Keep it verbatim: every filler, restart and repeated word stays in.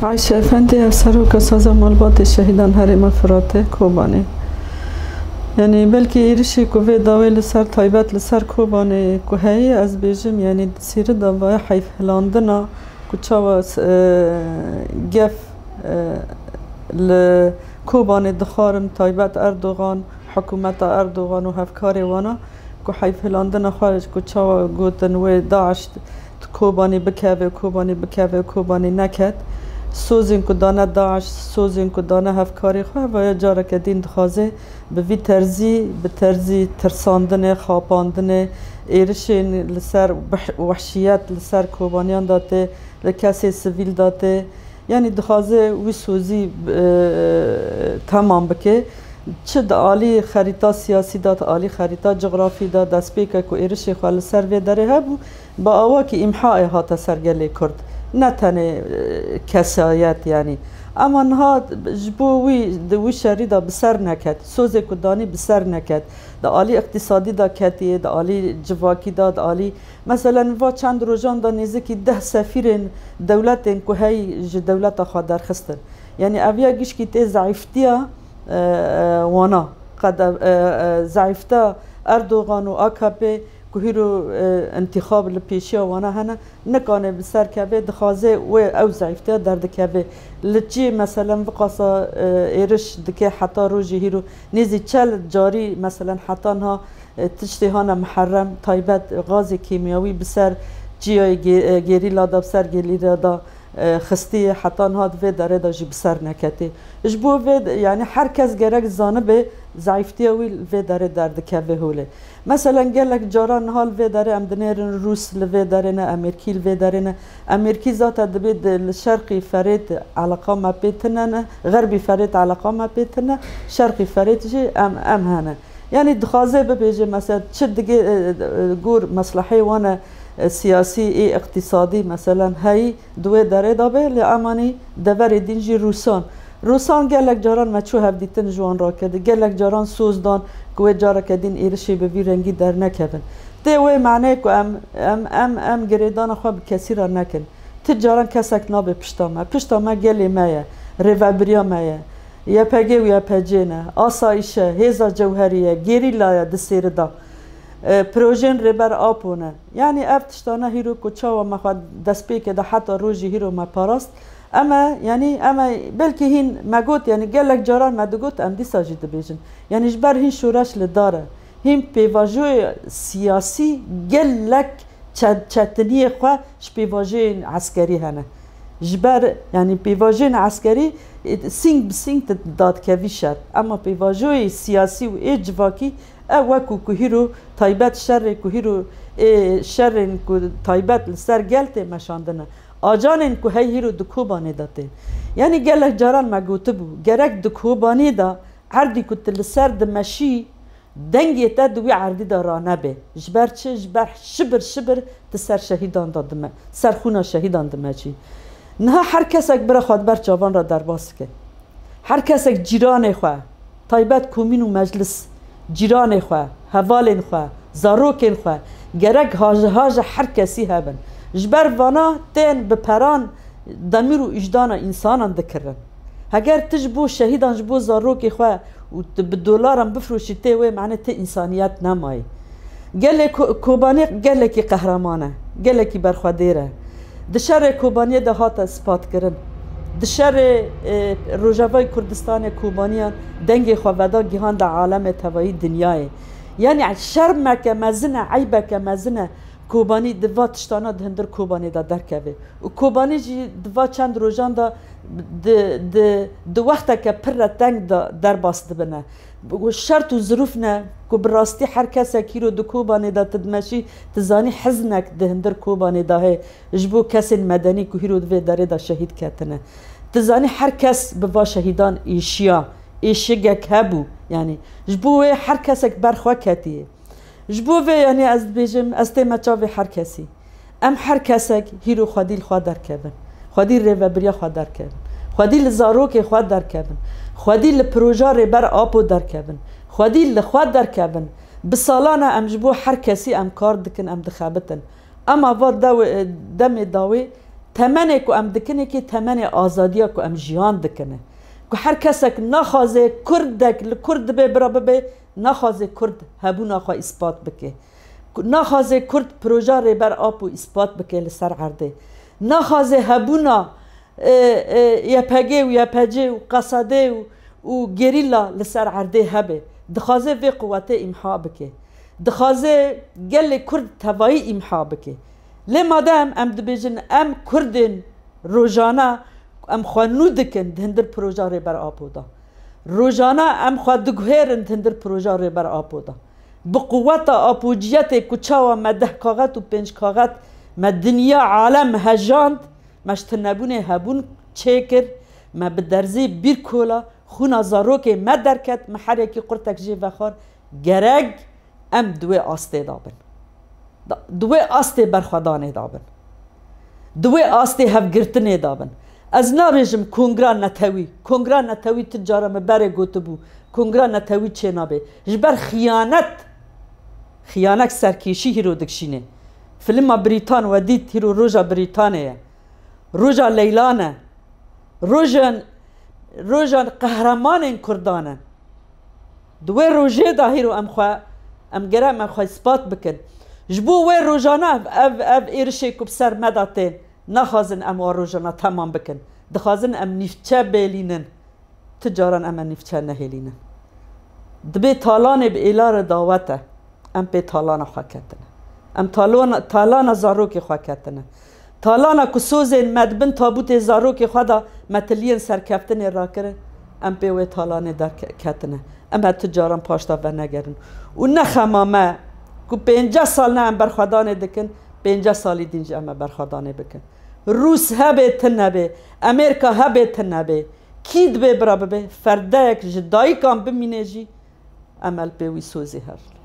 Ayşe Efendi, ev seroka saza malbatê şehîdan Herêma Firatê, Kobanê. Yanî belkî êrişê ku vê dawê li ser, taybet li ser Kobanê ku heye, ez bêjim, yanî di sîri de vaya heyfhilandina ku çawa, e, gef, e, li Kobanê dixwarin, taybet Erdogan, hikûmeta Erdogan û hevkarê wana ku heyfhilandina xwe ku çawa gotin wê DAIŞ Kobanê bikeve, Kobanê bikeve, Kobanê neket. Sozên ku dane DAIŞ, sozên ku dane hevkarê xwe, vaya careke din dixwaze bi vî terzî, bi terzî tirsandinê, xapandinê, êrişên li ser bih-, wehşiyet li ser Kobaniyan de tê, li kesê sivîl de tê. Yanî dixwaze wî sozî, e, temam bike. Çi di alî xerîta siyasî de, di alî xerîta cografî de destpêke ku êrişê xwe li ser vê derê hebû, bi awakî îmhaê hate ser gelê Kurd. Ne tenê, e, kesayet, yanî. Ema niha ji bo wî, di wî şerî de bi ser neket, sozê ku danî bi ser neket, di alî iqtîsadî de ketiye, di alî civakî de, di alî, meselen, va çend rojan de nêzîkî deh sefîrên dewletên ku hey ji dewleta xwe derxistin. Yanî ev ya gişkî tê zeîftiya, e, e, wana. Qede, e, e, zeîfta Erdogan û A K P ku hîro, e, întîxab li pêşiya wana hene, nikane bi ser keve, dixwaze wê ew zeîftiya derdikeve. Li çi, meselen, viqasa, e, êriş dike heta rojê hîro, nêzî çel carî, meselen, heta niha, e, tiştê hane miherrem, taybet gazê kîmyawî bi ser çiyayê gê-, e, gerîla de, bi ser gerîla de, e, xistiye, heta niha di vê derê de jî bi ser neketê. Ji bo vê, yanî her kes gerek zanibe zeîftiya wî li vê derê derdikeve holê. Meselen, gelek caran niha li vê derê em dinêrin, Rûs li vê derê ne, Amerîkî li vê derê ne. Amerîkî zaten dibê di, li şerqî Ferêt eleqa me pê tine ne, xerbî Ferêt eleqa me pê tine, şerqî Ferêt jî em, em hene. Yanî dixwaze bibêje, mesela, çi digê, e, e, gor meslehê wan e, e, siyasî, ê iqtîsadî, meselen, heyî di wê derê de be, lê emanî deverê din jî Rûsan. Rûsan gelek caran me çû hevdîtin ji wan rakirdi, gelek caran soz dan ku wê careke din êrişê bi vî rengî dernekevin. Tê wê maneyê ku em, em, em, em girêdana xwe bi kesî re nekin. Ti caran kesek nabe pişta me. Pişta me gelê me ye, rêvebiriya me ye. Y P G û Y P C ne, asayîş e, hêza cewherî ye, gerîla ye di sêri de. E, projeyên Rêber Apo ne. Yanî ev tiştane hîro ku çawa me xwe destpêkê de heta rojê hîro me parast. Em e, yanî em e, belkî hîn me got, yanî gelek caran me digot, em dîsa jî dibêjin. Yanî ji ber hîn şoreş li dar e. Hîn pêvajoyê siyasî gelek çe-, çetiniyê xwe ji pêvajoyên eskerî hene. Ji ber, yanî pêvajoyên eskerî, e, sîng bi sîng tu dadikevî şer. Ema pêvajoyê siyasî û ê civakî, ew wekû ku hîro taybet şerê ku hîro, ê şerên ku taybet li ser gel tê meşandine. Acanên ku hey hîro di Kobanê de tên. Yanî gelek caran me gotibû, gerek di Kobanê de erdî ku tu li ser dimeşî, dengê te di wî erdî de ranebe. Ji ber çi? Ji ber şibir şibir tu ser şehîdan de dime, ser xûna şehîdan dimeşî. Niha her kesek bira xwe di ber çavan re derbas bike. Her kesek cîranê xwe, taybet komîn û meclis, cîranê xwe, hevalên xwe, zarokên xwe, gerek haji haji her kesî hebin. Ji ber vana tên bi peran demir û îjdana însanan dikirin. Heger tu ji bo şehîdan, ji bo zarokê xwe û tu bi dolaran bifroşî, tê wê mane tê însaniyet nemayê. Gelê Ko-, Kobanê gelekî qehreman e, gelekî berxwedêr e. Di şerê Kobaniyê de hate spatkirin. Di şerê, e, Rojavayê Kurdistanê Kobaniyan dengê xwe veda, gihande alemê tevayî dinyayê. Yanî şermeke mezin e, eybeke mezin e. Kobanî di va tiştana di hundir Kobanê de derkeve. Û Kobanî jî di va çend rojan de di, di, di wexteke pir re teng de derbas dibine. Û şert û zirûf ne ku bi rastî her kesek hîro di Kobanê de tu dimeşî, tu zanî hiznek di hundir Kobanê de heye ji bo kesên medenî ku hîro di vê derê de şehîd ketine. Tu zanî her kes bi va şehîdan êşiya, êşigek hebû. Yanî ji bo wê her kesek ber xwe ketiye. Ji bo vê, yanî ez dibêjim, ez tême çavê her kesî. Em her kesek hîro xwedî li xwe derkevin. Xwedî rêvebiriya xwe derkevin. Xwedî li zarokê xwe derkevin. Xwedî li proja Rêber Apo derkevin. Xwedî li xwe derkevin. Bi salan e em ji bo her kesî em kar dikin, em dixebitin. Ema va dew-, demê dawê Temenê ku em dikinê kê temenê azadiya ku em jiyan dikine. Ku her kesek naxwaze Kurdek li Kurd dibe bira bibe, naxwaze Kurd hebûna xwe îspat bike. Ku naxwaze Kurd proja Rêber Apo îspat bike li ser erdê. Naxwaze hebûna, e, e, Y P G û Y P C û Qesedê û, û gerîla li ser erdê hebe. Dixwaze vê quwetê îmha bike. Dixwaze gelê Kurd tevayî îmha bike. Lê madem em dibêjin em Kurdên rojana em xwe nû dikin di hindir proja Rêber Apo de. Rojana em xwe diguhêrin di hindir proja Rêber Apo de. Bi quweta apociyetê ku çawa me deh kaxet û pênc kaxet me dinya alem hejand, me ji tunebûnê hebûn çêkir, me bi derzê bîr kola, xûna zarokê me derket, me her yekî qurtek jê vexwar, gerek em di wê astê de bin. Da-, di wê astê berxwedanê de bin. Di wê astê hevgirtinê de bin. Ez nabêjim kongra netewî. Kongra netewî tu cara min berê gotibû. Kongra netewî çênabe. Ji ber xiyanet, xiyanek serkêşî hîro dikşîne. Filma Brîtan we dît, hîro roja Brîtanê ye. Roja Leylan e. Rojan, rojan qehremanên Kurdan e. Di wê rojê de hîro em xwe, em gere em xwe îspat bikin. Ji bo wê rojana ev, ev, ev êrişê ku bi ser me de tên, naxwazin em wa rojana temam bikin. Dixwazin em nîvçe bêlînin. Tu caran em e nîvçe nehêlînin. Dibê talanê bi êla re dawet e. Em pê talana xwe ketine. Em talona, talana zarokê xwe ketine. Talana ku sozên me di bin tabûtê zarokê xwe de me tiliyên serkeftinê rakirin, em pê wê talanê derketine. Em e tu caran paş de venegerin. Û ne xema me ku pênceh sal ne em berxwedanê dikin, pênceh salî din jî em e berxwedanê bikin. Rûs hebe tune be, Amerîka hebe tune be, kî dibe bira bibe, ferdeyek ji dayikan bimîne jî, em el pê wî sozê herin.